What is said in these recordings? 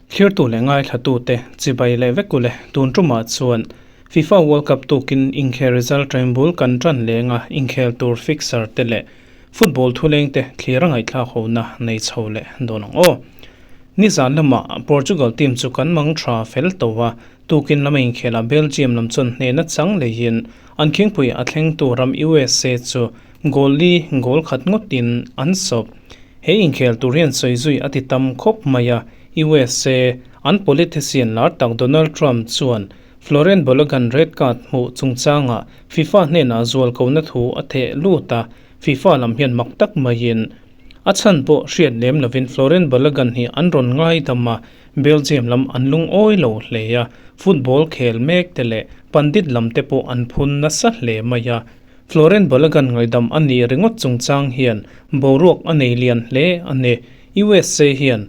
Thlirtu leh ngaithlatute chibai leh vek ule tun tumah chuan FIFA World Cup tukin inkhel result train bul kan tan lenga inkhel tur fixer te leh football thuleng te thlir a ngaihthlak hona nei chho leh dawn ang aw. Nizan lamah Portugal team chu kan mang tha fel to a, tukin lama inkhela Belgium lam chuan hnehna chang leiin an khingpui a thlengtu ram USA chu goal li goal khat ngawtin an sawp. He inkhel tur hian sawi zui a ti tam khawp mai a, USA an politician lar tak Donald Trump chuan Florent Balogun red card hmuh chungchangah FIFA hnenah zual kona thu a theh lut a, FIFA lam hian mak tak maiin a chhan pawh hriat lem lovin Florent Balogun hi an rawn ngaidam a, Belgium lam an lungawi lo hle a, football khel mek te leh pandit lam te pawh an phun nasa hle mai a. Florent Balogun ngaidam a nih ringawt chungchang hian boruak a nei lian hle a ni. USA hian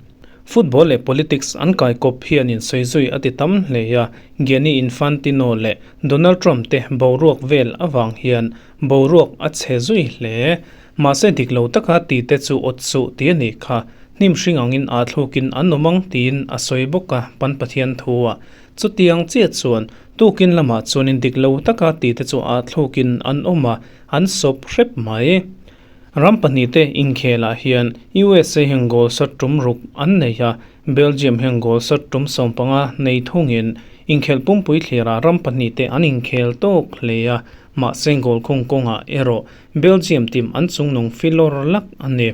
football leh politics an kaikawp hian insawi zui a ti tam hle a, Gianni Infantino leh Donald Trump te boruak vel avang hian boruak a chhe zui hle. Mahse dik lo taka ti te chu awt suh ti a nih kha. Hnim hring angin aa thlukin an awm ang tiin a sawi bawk a, Pan Pathian thu-ah. Chutiang chiah chuan Tukin lamah chuanin dik lo taka tite chu a thlukin an awm a, an sawp hrep mai. Ram pahnihte inkhelah hian USA hian goal shot tum ruk an nei a, Belgium hian goal shot tum 15 nei thungin inkhelh pumpui thlirah ram pahnihte an inkhel tawk hle a, mahse goal khung kawngah erawh Belgium team an chungnung filawr lak a ni.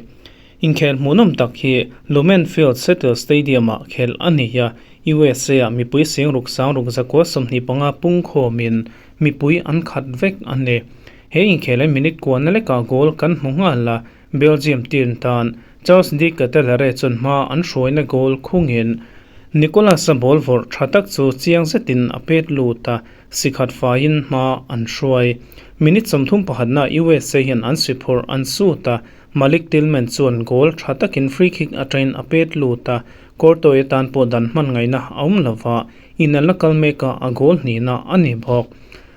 Inkhel hmuhnawm tak hi Lumen Field Settle Stadium-ah khelh a ni a, USA-ah mipui sing ruk sang ruk zakua 25 pungkhawmin mipui an khat vek a ni. He inkhel hi minute kuahna lekah goal kan hmu nghal a, Belgium team tan Charles De Ketelaere chuan hma an hruaina goal khungin Nicolas-a ball vawrh tha tak chu chiang zetin a pet lut a, sikhat faiin hma an hruai. Minute 31 na USA hian an si phurh an sut a, Malik Tillman chuan goal tha takin free kick atangin a pet lut a, Courtois atan pawh dan hman ngaihna a awm lova, in an la kal mek a, a goal hnihna a ni bawk.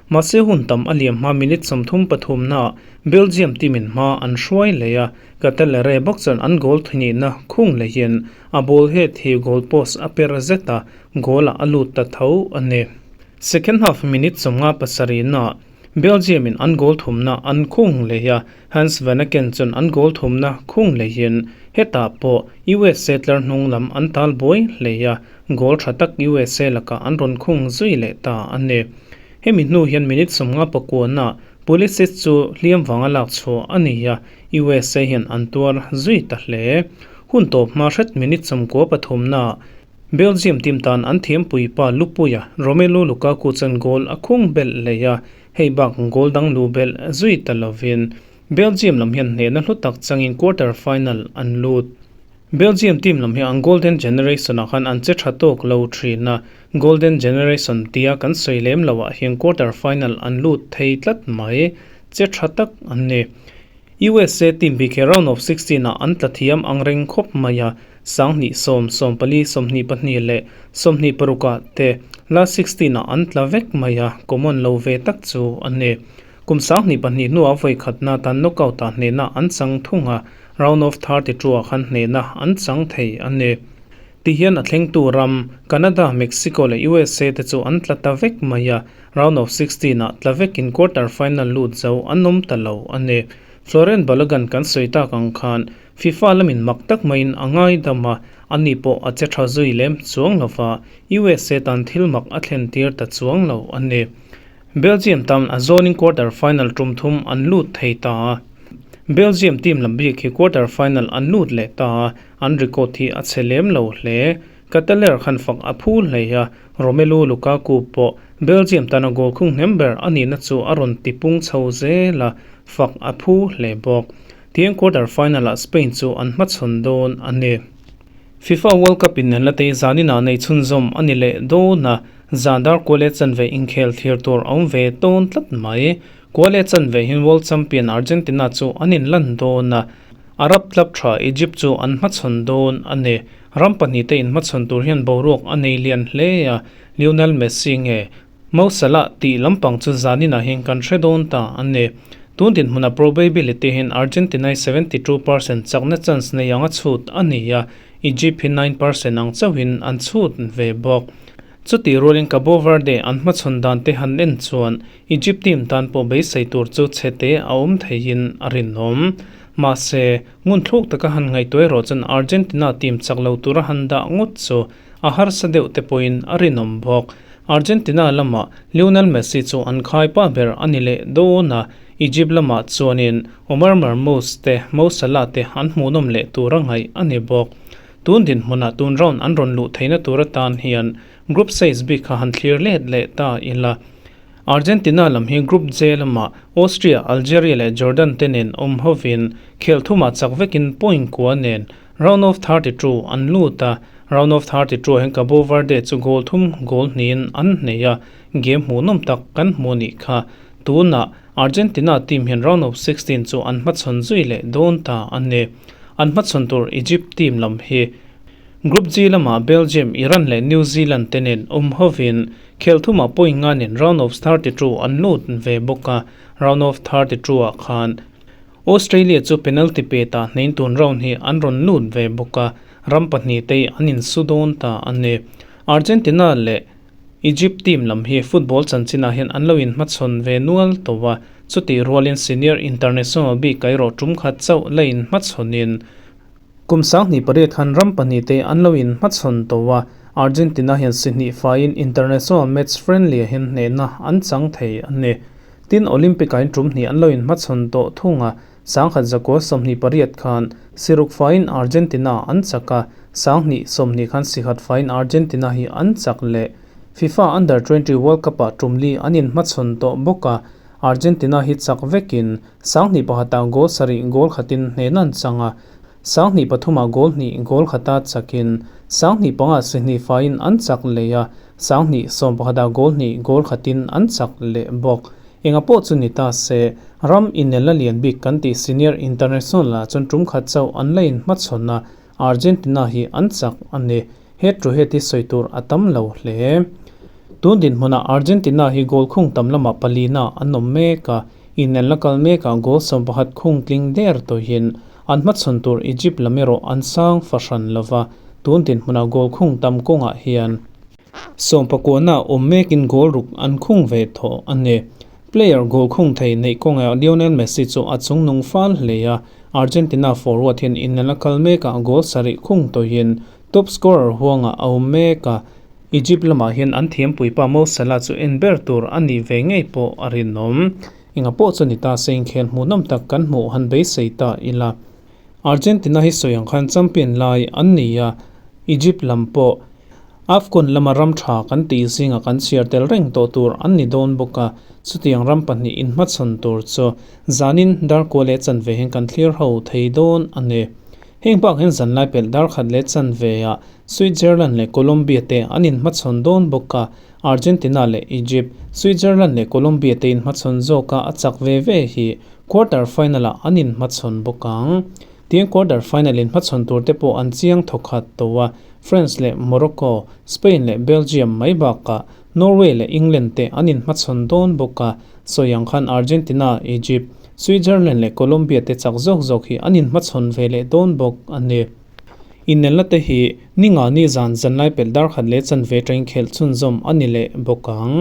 Mahse hun tam a liam hma minute 33 naah Belgium team in hma an hruai leh a, Ketelaere bawk chuan an goal hnihna khung lehin a ball head hi goal post a per zet a, goal ah a lut ta tho a ni. Second half minute 57 naah Belgium in an goal thumna an khung leh a, Hans Vanaken chuan an goal thumna khung lehin hetah pawh USA tlar hnung lam an tal buai hle a, goal tha tak USA lakah an rawn khung zui leh ta a ni. Hemi hnu hian minute 59 ah Pulisic chu hliam vanga lak chhuah a ni a, USA hian an tuar zui ta hle. Hun tawp hma hret minute 93 naah Belgium team tan an thiampui pa Lupuia Romelu Lukaku chuan goal a khung belh leh a, hei bak goal dang lu belh zui ta lovin Belgium lam hian hnehna hlu tak changin quarter final an lut. Belgium team lam hi an golden generation ah khan an che tha tawk lo thin a, golden generation tia kan sawi lem loh ah hian quarter final an lut thei tlat mai, che tha tak an ni. USA team bik hi round of 16 ah an tla thiam ang reng khawp mai a, 2010, 14, 22 leh 26 ah te last 16 ah an tla vek mai a, common lo ve tak chu a ni. Kum 2002 hnuah vawi khatna tan knockout ah hnehna an chang thung a, round of 32 ah khan hnehna an chang thei a ni. Tihian a thlengtu ram Canada, Mexico leh USA te chu an tla ta vek mai a, round of 16 ah tla vekin quarter final lut zo an awm ta lo a ni. Florent Balogun kan sawi tak ang khan FIFA lamin mak tak maiin a ngaidam a, ani pawh a che tha zui lem chuang lova, USA tan thil mak a thlen tir ta chuang lo a ni. Belgium tan a zawnin quarter final tum thum an lut thei ta a. Belgium team lam bik hi quarter final an lut leh ta a, an record hi a chhe lem lo hle. Ketelaere khan fak a phu hle a, Romelu Lukaku pawh Belgium tana goal khung hnem ber a nihna chu a rawn tipung chho zel a, fak a phu hle bawk. Tiang quarter final ah Spain chu an hmachhawn dawn a ni. FIFA World Cup in la tei zanin ah nei chhunzawm a ni leh dawn a, zan dar kual leh chanve inkhel thlir tur a awm ve tawn tlat mai. Kual leh chanve hian World Champion Argentina chu an inlan dawn a, Arab club tha Egypt chu an hmachhawn dawn a ni. Ram pahnih te inhmachhawn tur hian boruak a nei lian hle a, Lionel Messi nge Mo Salah tih lampang chu zanin ah hian kan hre dawn ta a ni. Tun dinhmuna probability hian Argentina 72% chakna chance nei anga chhut a ni a. Egypt hi 9% ang chauhin an chhut ve bawk. Chutih rualin Cabo Verde an hmachhawn dan te han en chuan Egypt team tan pawh beisei tur chu chhete a awm theihin a rinawm. Mahse, ngun thluk taka han ngaihtuah erawh chuan Argentina team chak lo tura han dah ngawt chu a harsa deuh te pawhin a rinawm bawk. Argentina lamah Lionel Messi chu an khai pa ber a ni leh dawn a, Egypt lamah chuanin Omar Marmoush te Mo Salah te an hmuhnawm leh tura ngaih a ni bawk. Tun dinhmunah tun round an rawn luh theihna tur atan hian Group stage bik kha han thlir let leh ta ila. Argentina lam hi Group J lamah Austria, Algeria leh Jordan te nen awm hovin khelh thumah chak vekin point kua nen Round of 32 an lut a. Round of 32 ah hian Cabo Verde chu goal thum goal hnihin an hnei a, game hmuhnawm tak kan hmu a nih kha. Tunah Argentina team hian round of 16 chu an hmachhawn zui leh dawn ta a ni. An hmachhawn tur Egypt team lam hi Group G lamah Belgium, Iran leh New Zealand te nen awm hovin khelh thumah point nga nen round of 32 an lut ve bawk a, round of 32 ah khan Australia chu penalty pe ta hnein tun round hi an rawn lut ve bawk a, ram pahnih te an insu dawn ta a ni. Argentina leh Egypt team lam hi football chanchinah hian an lo inhmachhawn ve nual tawh a, chutih rualin senior international bik erawh tum khat chauh la inhmachhawnin kum 2008 khan ram pahnih te an lo inhmachhawn tawh a, Argentina hian si hnih faiin international match friendly ah hian hnehna an chang thei a ni. Tin, Olympic ah hian tum hnih an lo inhmachhawn tawh thung a, 1928 khan siruk faiin Argentina an chak a, 2020 khan sikhat faiin Argentina hi an chak leh. FIFA Under 20 World Cup ah tum li an inhmachhawn tawh bawk a, Argentina hi chak vekin 2001 ah goal sarih goal khatin hnehna an chang a, 2003 ah goal hnih goal khata chakin 2005 ah si hnih faiin an chak leh a, 2011 ah goal hnih goal khatin an chak leh bawk. Enga pawh chu ni ta se, ram inelna lian bik kan tih senior international ah chuan tum khat chauh an la inhmachhawn a, Argentina hi an chak a ni. He thu het hi sawi tur a tam lo hle. Tun dinhmunah Argentina hi goal khung tam lamah palina an awm mek a, inelna kal mekah goal 11 khung tling der tawhin an hmachhawn tur Egypt lam erawh an sang fahran lova, tun dinhmunah goal khung tam kawngah hian Sawmpakuana awm mekin goal ruk an khung ve tawh a ni. Player goal khung thei neih kawngah Lionel Messi chu a chungnung fal hle a, Argentina forward hian inel a kal mekah goal sarih khung tawhin top scorer huangah a awm mek a, Egypt lamah hian an thiampuipa Mo Salah chu en ber tur a nih ve ngei pawh a rinawm. Enga pawh chu ni ta se inkhel hmuhnawm tak kan hmuh han beisei ta ila. Argentina hi sawi ang khan champion lai an ni a, Egypt lam pawh AFCON lama ram tha kan tih zinga kan chhiar tel reng tawh tur an ni dawn bawk a, chutiang ram pahnih inhmachhawn tur chu zanin dar kua leh chanve hian kan thlir ho thei dawn a ni. Heng bak hian zanlai pelh dar khat leh chanve ah Switzerland leh Colombia te an inhmachhawn dawn bawk a, Argentina leh Egypt, Switzerland leh Colombia te inhmachhawn zawka a chak ve ve hi quarter final ah an inhmachhawn bawk ang. Tiang quarter final inhmachhawn tur te pawh an chiang thawkhat tawh a, France leh Morocco, Spain leh Belgium mai bakah Norway leh England te an inhmachhawn dawn bawk a, sawi ang khan Argentina, Egypt, Switzerland leh Colombia te chak zawk zawk hi an inhmachhawn ve leh dawn bawk a ni. Inelna te hi ni nga ni zan zanlai pelh dar khat leh chanve atangin khelh chhunzawm a ni leh bawk ang.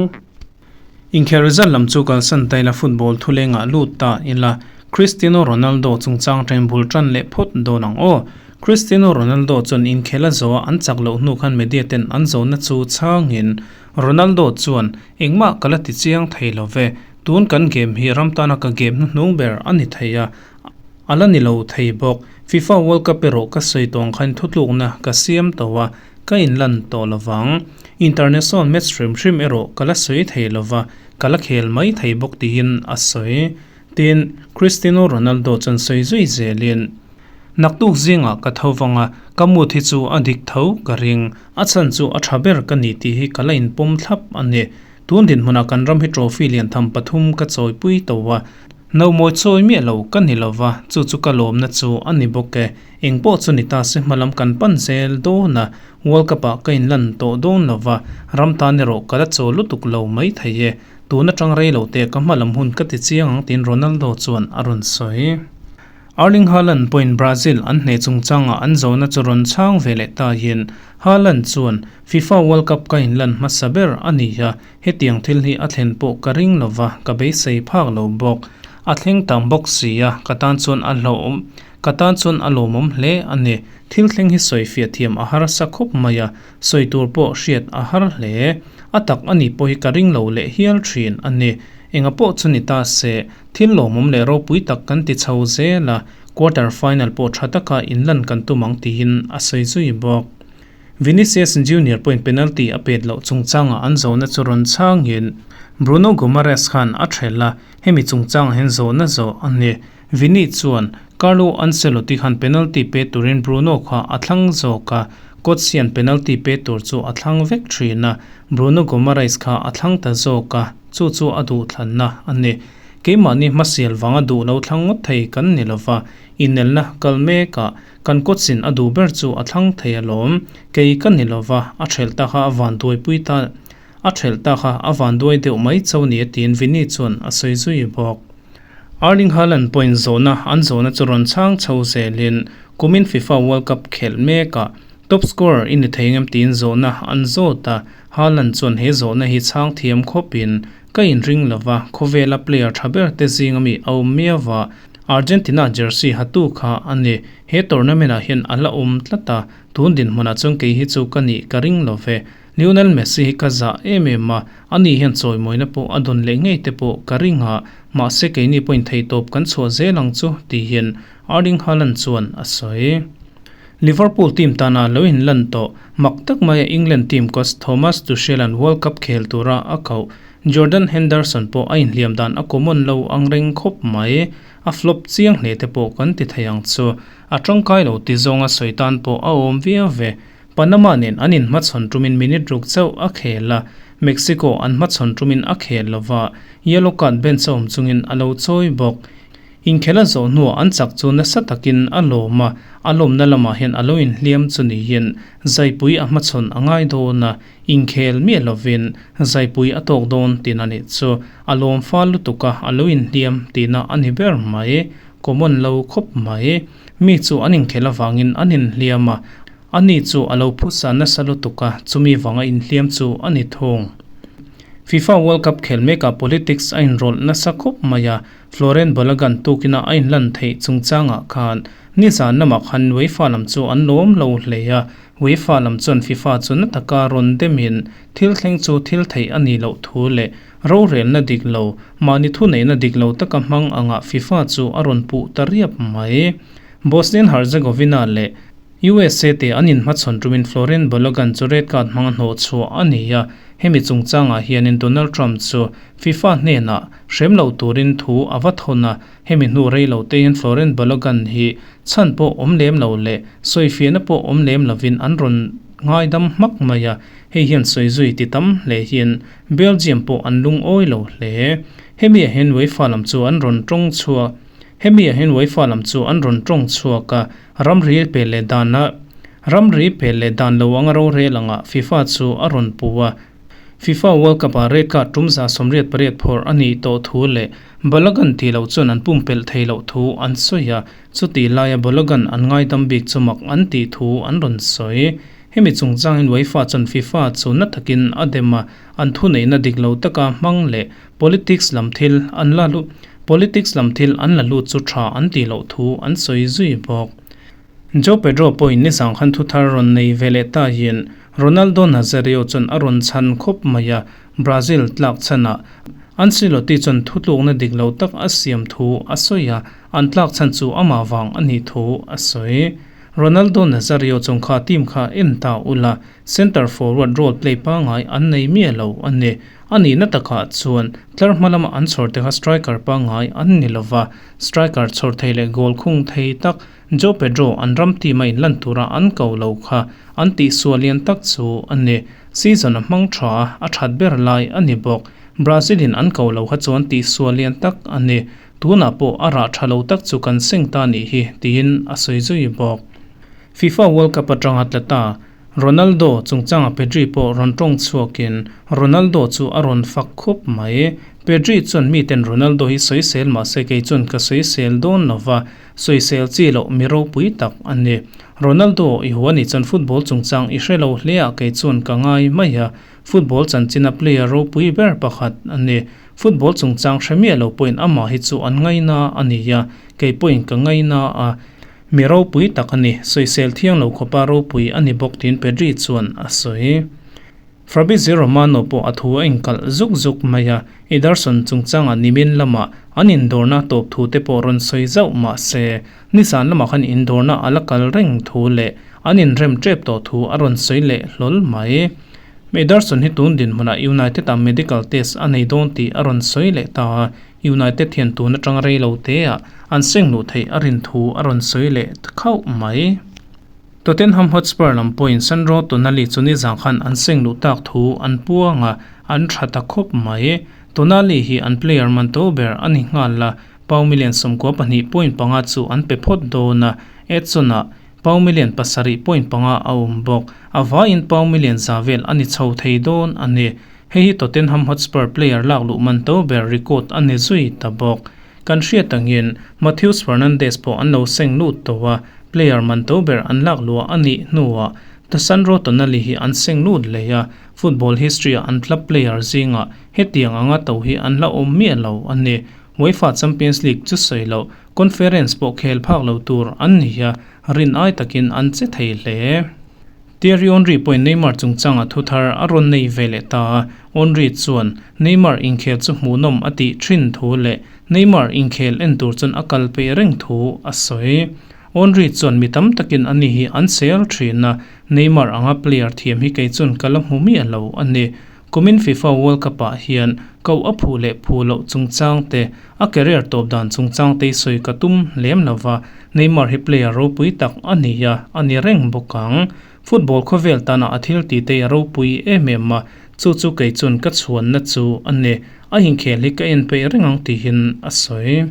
Inkhel result lam chu kalsan taila football thulengah lut ta ila Cristiano Ronaldo chungchang atangin bul tan leh phawt dawn ang aw. Cristiano Ronaldo chuan inkhel a zawh a an chak loh hnu khan media ten an zawhna chu chhangin Ronaldo chuan engmah ka la ti chiang thei lo ve, tun kan game hi ram tana ka game hnuhnung ber a ni thei a, a la ni lo thei bawk. FIFA World Cup erawh ka sawi tawng khan thutlukna ka siam tawh a, ka inlan tawh lo vang. International match hrim hrim erawh ka la sawi thei lo va, ka la khel mai thei bawk tiin a sawi. Tin, Cristiano Ronaldo chuan sawi zui zelin, Naktuk zingah ka tho vang a, ka mood hi chu a dik tho ka ring. A chhan chu a tha ber ka ni tih hi ka la inpawm thlap a ni. Tun dinhmunah kan ram hi trophy lian tham pathum ka chawipui tawh a, No mawi chawi miah lo ka ni lova, chu chu ka lawmna chu a ni bawk e. Eng pawh chu ni ta se hmalam kan pan zel dawn a, World Cup ah ka inlan tawh dawn lova, ram tan erawh ka la chaw lutuk lo mai thei e. Tun atang rei lo teh ka hmalam hun ka ti chiang ang tiin Ronaldo chuan a rawn sawi. Erling Haaland pawhin Brazil an hneh chungchangah an zawhna chu rawn chhang ve leh ta hian Haaland chuan, FIFA World Cup ka inlan hmasa ber a ni a, hetiang thil hi a thlen pawh ka ring lova, ka beisei phak lo bawk. A thleng tam bawk si a, ka tan chuan a hlauhawm, ka tan chuan a lawmawm hle a ni. Thil thleng hi sawifiah thiam a harsa khawp mai a, sawi tur pawh hriat a har hle. A tak a ni pawh hi ka ring lo leh hial thin a ni. Enga pawh chu ni ta se, thil lawmawm leh ropui tak kan ti chho zel a, quarter final pawh tha taka inlan kan tum ang tiin a sawi zui bawk. Vinicius Junior pawhin penalty a pet loh chungchangah an zawhna chu rawn chhangin Bruno Guimaraes khan a thelh a, hemi chungchangah hian zawhna zawh a ni. Vini chuan Carlo Ancelotti khan penalty pe turin Bruno kha a thlang zawk a, coach hian penalty pe tur chu a thlang vek thin a, Bruno Guimaraes kha a thlang ta zawk a, chu chu a duhthlanna a ni. Keimahni hmasial vanga duh lo thlang ngawt thei kan ni lova, inelna kal mekah kan coach-in a duh ber chu a thlang thei alawm. Kei ka ni lova, a thelh ta kha a vanduaipui ta a thelh ta kha a vanduai deuh mai cho ni a tiin Vini chuan a sawi zui bawk. Erling Haaland pawhin zawhna an zawhna chu rawn chhang chho zelin kumin FIFA World Cup khelh mekah top scorer i ni thei ngem tiin zawhna an zawt a, Haaland chuan he zawhna hi chhang thiam khawpin ka inring lova, khawvela player tha ber te zinga mi a awm miau a, Argentina jersey hatu kha a ni. He tournament ah hian a la awm tlat a, tun dinhmunah chuan kei hi chu ka nih ka ring lo ve. Lionel Messi hi ka zah em em a, ani hian chawimawina pawh a dawn leh ngei te pawh ka ring a, mahse keini pawhin theihtawp kan chhuah zel ang chu tihin Erling Haaland chuan a sawi. Liverpool team tana lo inlan tawh mak tak maia England team coach Thomas Tuchel-a'n World Cup khel tura a koh Jordan Henderson pawh a inhliam dan a common lo ang reng khawp mai, a flop chiang hle te pawh kan ti thei ang chu. A tangkai lo ti zawnga sawi tan pawh a awm viau ve. Panama nen an inhmachhawn tumin minute ruk chauh a khel a, Mexico an hmachhawn tumin a khel lo va, yellow card bench a awm chungin a lo chawi bawk. Inkhel a zawh hnuah an chak chu nasa takin a lawm a, a lawmna lamah hian a lo inhliam chu niin zaipui a hmachhawn a ngai dawn a, inkhel miah lovin zaipui a tawk dawn tihna nih chu a lawm fal lutuk a, a lo inhliam tihna a ni ber mai. Common lo khawp mai. Mi chu an inkhel avangin an inhliam a, Ani chu a lo phusa nasa lutuk a, chumi vanga inhliam chu a ni thung. FIFA World Cup khel mekah politics a inrawlh nasa khawp mai a, Florent Balogun tukina a inlan theih chungchangah khan nizan lamah khan UEFA lam chu an lawm lo hle a, UEFA lam chuan FIFA chu na taka rawn demin thil thleng chu thil theih a nih loh thu leh rorelna dik lo, mahni thuneihna dik lo taka hmang angah FIFA chu a rawn puh ta riap mai. Bosnian Herzegovina leh USA te an inhmachhawn tumin Florent Balogun chu red card hmanga hnawh chhuah a ni a, hemi chungchangah hianin Donald Trump chu FIFA hnenah hrem loh turin thu a va thawn a, hemi hnu rei lo te hian Florent Balogun hi chhan pawh awm lem lo leh sawifiahna pawh awm lem lovin an rawn ngaidam hmak mai a, hei hian sawi zui ti tam hle hian Belgium pawh an lungawi lo hle. Hemi ah hian UEFA lam chu an rawn tawng chhuak Hemi ah hian UEFA lam chu an rawn tawng chhuak a, Ramri pe leh dan a Ramri pe leh dan lo anga rorel anga FIFA chu a rawn pu a. FIFA World Cup ah red card tum 188 phawrh a nih tawh thu leh Balogun tih loh chuan an pumpelh thei loh thu an sawi a, chutih laia Balogun an ngaidam bik chu mak an tih thu an rawn sawi. Hemi chungchangin UEFA chuan FIFA chu na takin a dem a, an thuneihna dik lo taka hmang leh politics lam thil an la Politics lam thil an la lut chu tha an tih loh thu an sawi zui bawk. Joe Pedro pawhin nizang khan thuthar rawn nei ve leh ta hian Ronaldo Nazario chuan a rawn chhan khawp mai a, Brazil tlak chhanah Ancelotti chuan thutlukna dik lo tak a siam thu a sawi a, an tlak chhan chu amah vang a nih thu a sawi. Ronaldo Nazario chuan kha team kha en ta ula, centre forward role play pangngai an nei miah lo a ni. A nihna takah chuan tlar hma lama an chhawr te kha striker pangngai an ni lova, striker chhawr thei leh goal khung thei tak Joe Pedro an ram team a inlan tura an ko lo kha an tihsual lian tak chu a ni. Season a hmang tha a, a that ber lai a ni bawk. Brazil in an ko lo kha chuan tihsual lian tak a ni. Tunah pawh a rah tha lo tak chu kan seng ta nih hi tiin a sawi zui bawk. FIFA World Cup atanga tla ta Ronaldo chungchanga Pedri pawh rawn tawng chhuakin Ronaldo chu a rawn fak khup mai. Pedri chuan miten Ronaldo hi sawisel mah se kei chuan ka sawisel dawn lo va, sawisel chi loh mi ropui tak a ni. Ronaldo i hu a nih chuan football chungchang i hre lo hle ah kei chuan ka ngai mai a, football chanchina player ropui ber pakhat a ni. Football chungchang hre miah lo pawhin amah hi chu an ngaina a ni a, kei pawhin ka ngaina a. Mi ropui tak a ni, sawisel thiang lo khawpa ropui a ni bawk tiin Pedri chuan a sawi. Fabrizio Romano pawh a thu a inkalh zuk zuk mai a, Ederson chungchanga nimin lamah an indawrna tawp thu te pawh rawn sawi zauh mah se, nizan lamah khan indawrna a la kal reng thu leh an inrem tep tawh thu a rawn sawi leh hlawl mai. Ederson hi tun dinhmunah United-ah medical test a nei dawn tih a rawn sawi leh ta a, United hian tun atanga rei lo teah an seng luh theih a rin thu a rawn sawi leh khauh mai. Tottenham Hotspur lam pawhin Sandro Tonali chu nizan khan an seng luh tak thu an puang a, an tha ta khawp mai. Tonali hi an player man to ber a ni nghal a, pau million 92.5 chu an pe phawt dawn a, Edson-ah pau million 7.5 a awm bawk. A vaiin pau million za vel a ni chho thei dawn a ni. Hei hi Tottenham Hotspur player lak luh man to ber record a ni zui ta bawk. Kan hriat angin Matheus Fernandes pawh an lo seng lut tawh a, player man to ber an lak luah a nih hnuah Sandro Tonali hi an seng lut leh a, football history-ah an club player zingah hetiang anga to hi an la awm miah lo a ni. UEFA Champions League chu sawi loh, conference pawh khel phak lo tur an ni a, rin ai takin an che thei hle. Thierry Henry pawhin Neymar chungchanga thu thar a rawn nei ve leh ta a, Henry chuan Neymar inkhel chu hmuhnawm a tih thin thu leh Neymar inkhel en tur chuan a kal peih reng thu a sawi. Henry chuan mi tam takin ani hi an sel thin a, Neymar anga player thiam hi kei chuan ka la hmu miah lo a ni. Kumin FIFA World Cup ah hian koh a phu leh phu loh chungchang te, a career tawp dan chungchang te sawi ka tum lem lo va, Neymar hi player ropui tak a ni a, a ni reng bawk ang. Football khawvel tana a thil tih te a ropui em em a, chu chu kei chuan ka chhuanna chu a ni. A inkhel hi ka en peih reng ang tihin a sawi.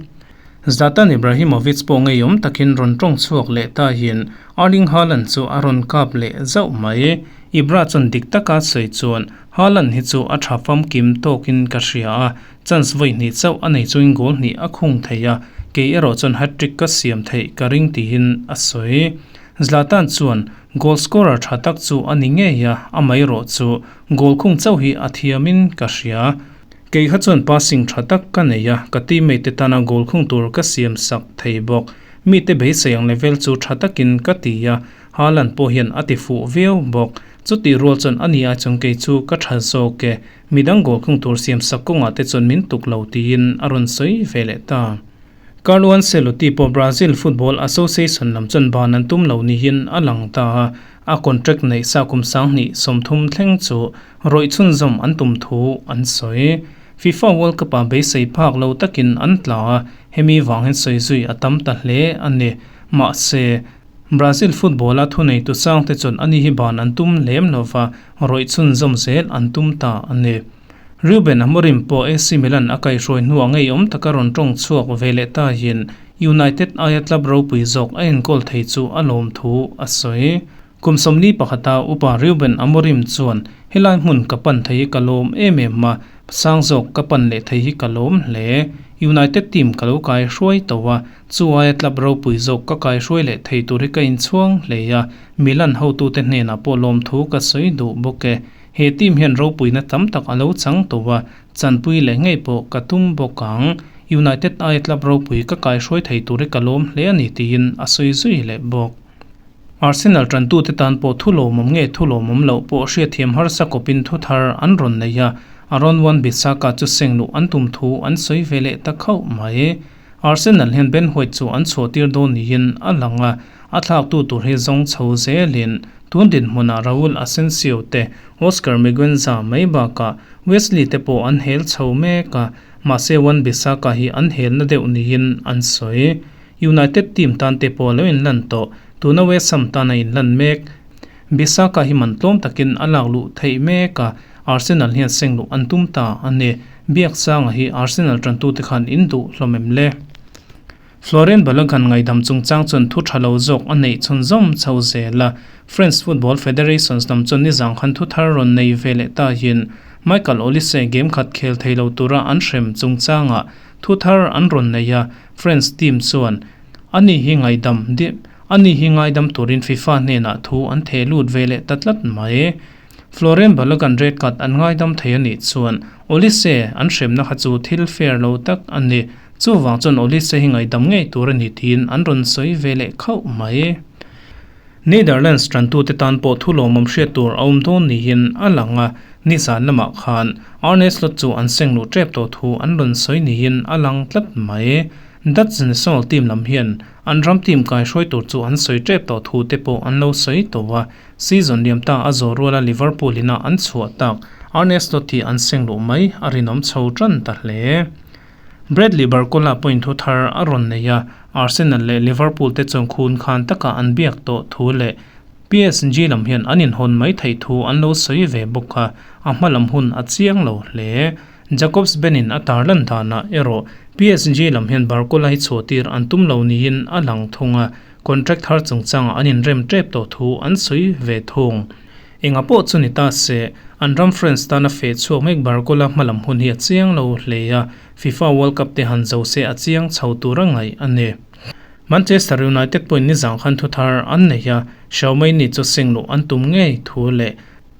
Zlatan Ibrahimovic pawh ngeiawm takin rawn tawng chhuak leh ta hian Erling Haaland chu a rawn kap leh zauh mai. Ibra chuan dik taka sawi chuan Haaland hi chu a tha famkim tawkin ka hria a, chance vawi hnih chauh a nei chungin goal hnih a khung thei a, kei erawh chuan hat-trick ka siam theih ka ring tihin a sawi. Zlatan chuan goal scorer tha tak chu a ni ngei a, amaherawh chu goal khung chauh hi a thiamin ka hria. Kei kha chuan passing tha tak ka nei a, ka teammate te tana goal khung tur ka siam sak thei bawk. Mite beisei ang level chu tha takin ka ti a, Haaland pawh hian a ti fuh viau bawk. Chutih rual chuan a ni ai chuan kei chu ka tha zawk e, midang goal khung tur siam sak kawngah te chuan min tuk lo tiin a rawn sawi ve leh ta. Carlo Ancelotti pawh Brazil Football Association lam chuan ban an tum lo niin a lang ta a, a contract neih sa kum 2030 thleng chu rawih chhunzawm an tum thu an sawi. FIFA World Cup-ah beisei phak lo takin an tla a, hemi vang hian sawi zui a tam ta hle a ni. Mahse, Brazil football-a thuneitu sangte chuan ani hi ban an tum lem lova, rawih chhunzawm zel an tum ta a ni. Ruben Amorim pawh AC Milan a kaihhruai hnuah ngeiawm taka rawn tawng chhuak ve leh ta hian United aia club ropui zawk a enkawl thei chu a lawm thu a sawi. Kum 41 upa Ruben Amorim chuan, Helai hmun ka pan thei hi ka lawm em em a, sang zawk ka pan leh thei hi ka lawm hle. United team ka lo kaihruai tawh a, chu aia club ropui zawk ka kaihruai leh thei tur hi ka inchhuang hle a, Milan hotute hnenah pawh lawmthu ka sawi duh bawk e. He team hian ropuina tam tak a lo chang tawh a, chanpui leh ngei pawh ka tum bawk ang. United aia club ropui ka kaihruai thei tur hi ka lawm hle a ni tiin a sawi zui leh bawk. Arsenal tantute tan pawh thu lawmawm nge thu lawmawm loh pawh hriatthiam harsa kawpin thu thar an rawn nei a, Aaron Wan-Bissaka chu seng luh an tum thu an sawi ve leh ta khauh mai. Arsenal hian Ben White chu an chhuahtir dawn niin a lang a, a thlaktu tur hi zawng chho zelin tun dinhmunah Raul Asensio te, Oscar Mingueza mai bakah Wesley te pawh an hel chho mek a, mahse Wan-Bissaka hi an helna deuh niin an sawi. United team tan te pawh a lo inlan tawh, tuna West Ham tan a inlan mek. Bissaka hi man tlawm takin a lak luh theih mek a, Arsenal hian seng luh an tum ta a ni. Biaksanga hi Arsenal tantute khan in duh hlawm em le? Florian Balogun ngaihdam chungchang chuan thu tha lo zawk a neih chhunzawm chho zel a, French Football Federations lam chuan nizang khan thu thar rawn nei ve leh ta hian Michael Olise game khat khel thei lo tura an hrem chungchangah thu thar an rawn nei a, France team chuan ani hi ngaidam ani hi ngaidam turin FIFA hnenah thu an theh lut ve leh ta tlat mai. Florian Balogun red card an ngaidam thei a nih chuan Olise an hremna kha chu thil fair lo tak a ni. Chuvang chuan Olise hi ngaidam ngei tur a ni tiin an rawn sawi ve leh khauh mai. Netherlands tantute tan pawh thu lawmawm hriat tur a awm dawn niin a lang a, nizan lamah khan Arne Slot chu an seng luh tep tawh thu an rawn sawi niin a lang tlat mai. Dutch national team lam hian an ram team kaihruai tur chu an sawi tep tawh thu te pawh an lo sawi tawh a, season liam ta a zawh ruala Liverpool ina an chhuah tak Arne Slot hi an seng luh mai a rinawm chho tan ta hle. Bradley Barcola pawhin thu thar a rawn nei a, Arsenal leh Liverpool te chuan khun khan taka an biak tawh thu leh PSG lam hian an inhawn mai theih thu an lo sawi ve bawk a, a hma lam hun a chiang lo hle. Jacobs Benin a tarlan danah erawh PSG lam hian Barcola hi chhuahtir an tum lo niin a lang thung a, contract thar chungchangah an inrem tep tawh thu an sawi ve thung. Enga pawh chu ni ta se, an ram France tana feh chhuak mek Barcola hmalam hun hi a chiang lo hle a, FIFA World Cup te han zo se a chiang chho tur a ngaih a ni. Manchester United pawhin nizang khan thu thar an nei a, Xiaomei chu seng luh an tum ngei thu leh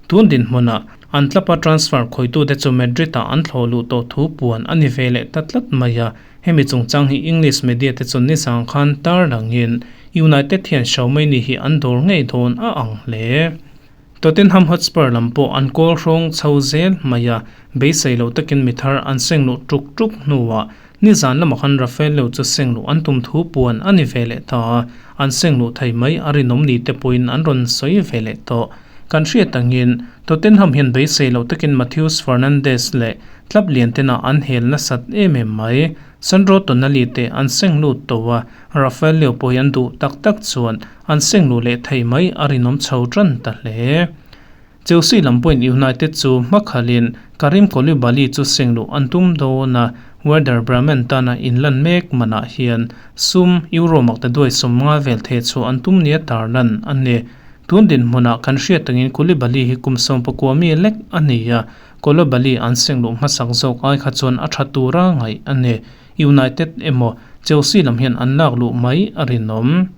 tun dinhmunah an tlapa transfer khawitute chu Madrid-ah an thlawh luh tawh thu puan a ni ve leh ta tlat mai a, hemi chungchang hi English media te chuan nizang khan tar langin United hian Xiaomei hi an dawr ngei dawn a ang hle. Tottenham Hotspur lam pawh an kawl hrawng chho zel mai a, beisei lo takin mi thar an seng luh tuk tuk hnuah nizan lamah khan Rafael Leao chu seng luh an tum thu puan a ni ve leh ta a, an seng luh thei mai a rinawm ni te pawhin an rawn sawi ve leh tawh. Kan hriat angin Tottenham hian beisei lo takin Matheus Fernandes leh club lian tena an hel nasat em em mai. Sandro Tonali te an seng lut tawh a, Rafael Leao pawh hi an duh tak tak chuan an seng luh leh thei mai a rinawm chho tan ta hle. Chelsea lam pawhin United chu hmakhalin Karim Koulibaly chu seng luh an tum dawn a, Werder Bremen tana inlan mek manah hian sum Euro makta duai 50 vel theh chhuah an tum nia tarlan a ni. Tun dinhmunah kan hriat tangin Koulibaly hi kum 19 mi lek a ni a, Koulibaly an seng luh hmasak zawk ai kha chuan a tha tura ngaih a ni. United emaw Chelsea lam hian an lak luh mai a rinawm.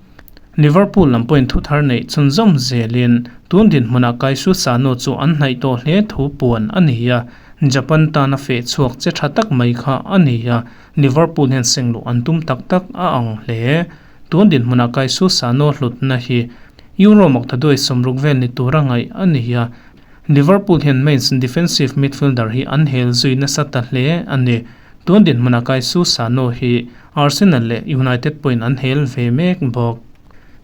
Liverpool lam pawhin thu thar neih chhunzawm zelin tun dinhmunah Kaisu Sano chu an hnaih tawh hle thu puan a ni a, Japan tana feh chhuak che tha tak mai kha a ni a, Liverpool hian seng luh an tum tak tak a ang hle. Tun dinhmunah Kaisu Sano hlutna hi Euro maktaduai 60 vel ni tura ngaih a ni a, Liverpool hian Mainz defensive midfielder hi an hel zui nasa ta hle a ni. Tun dinhmunah Kaisu Sano hi Arsenal leh United pawhin an hel ve mek bawk.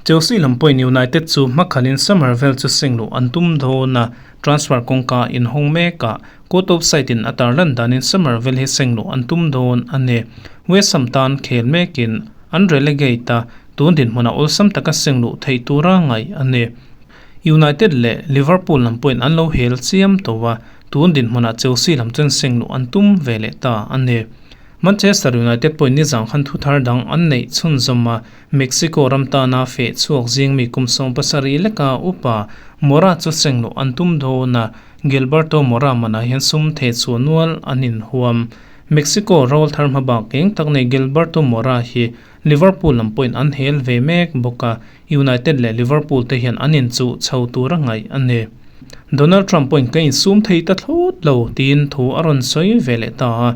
Chelsea lam pawhin United chu hmakhalin summer vel chu seng luh an tum dawn a, transfer kawngka inhawng mekah court of side in a tarlan danin summer vel hi seng luh an tum dawn a ni. West Ham tan khel mekin an relegate a, tun dinhmunah awlsam taka seng luh theih tura ngaih a ni. United leh Liverpool lam pawhin an lo hel chiam tawh a, tun dinhmunah Chelsea lam chuan seng luh an tum ve leh ta a ni. Manchester United pawhin nizang khan thu thar dang an neih chhunzawm a, Mexico ram tana feh chhuak zing mi kum 17 leka upa Mora chu seng luh an tum dawn a, Gilberto Mora manah hian sum theh chhuah nual an inhuam. Mexico rawlthar thar hma bak eng tak nei Gilberto Mora hi Liverpool lam pawhin an hel ve mek bawk a, United leh Liverpool te hian an inchuh chho tur a ngaih a ni. Donald Trump pawhin ka insum thei ta thlawt lo tiin thu a rawn sawi ve leh ta a,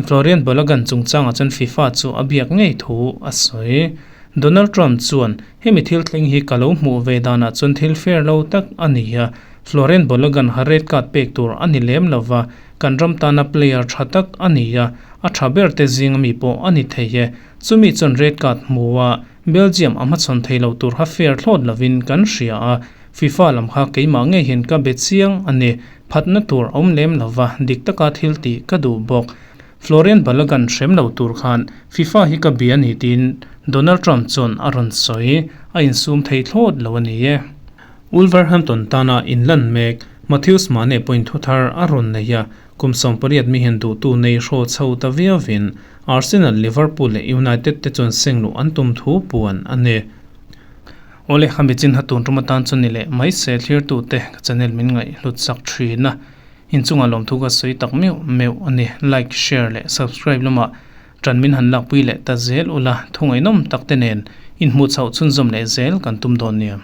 Florian Balogun chungchangah chuan FIFA chu a biak ngei thu a sawi. Donald Trump chuan hemi thil thleng hi ka lo hmuh ve danah chuan thil fair lo tak a ni a, Florian Balogun ha red card pek tur a ni lem lova, kan ram tana player tha tak a ni a, a tha ber te zinga mi pawh a ni thei e. Chumi chuan red card hmu a, Belgium a hmachhawn thei lo tur kha fair thlawt lovin kan hria a, FIFA lam kha keimah ngei hian ka be chiang a ni, phatna tur a awm lem lova, dik taka thil tih ka duh bawk. Florian Balogun hrem lo tur khan FIFA hi ka bia ni tiin Donald Trump chuan a rawn sawi, a insum thei thlawt lo a ni e. Wolverhampton tana inlan mek Matheus Mane pawhin thu thar a rawn nei a, kum 18 mi hian duhtu nei hraw chho ta viauin Arsenal, Liverpool leh United te chuan seng luh an tum thu puan a ni. Awle, khami chin ha tun tum atan chuan ni leh mai se thlir tu te ka channel min ngaih hlut sak thin a. Inchungah lawmthu ka sawi tak meuh meuh a ni. Like, share leh subscribe lamah ṭan min han lakpui leh ta zel ula, thungainawm tak te nen inhmuh chhoh chhunzawm leh zel kan tum dawn nia.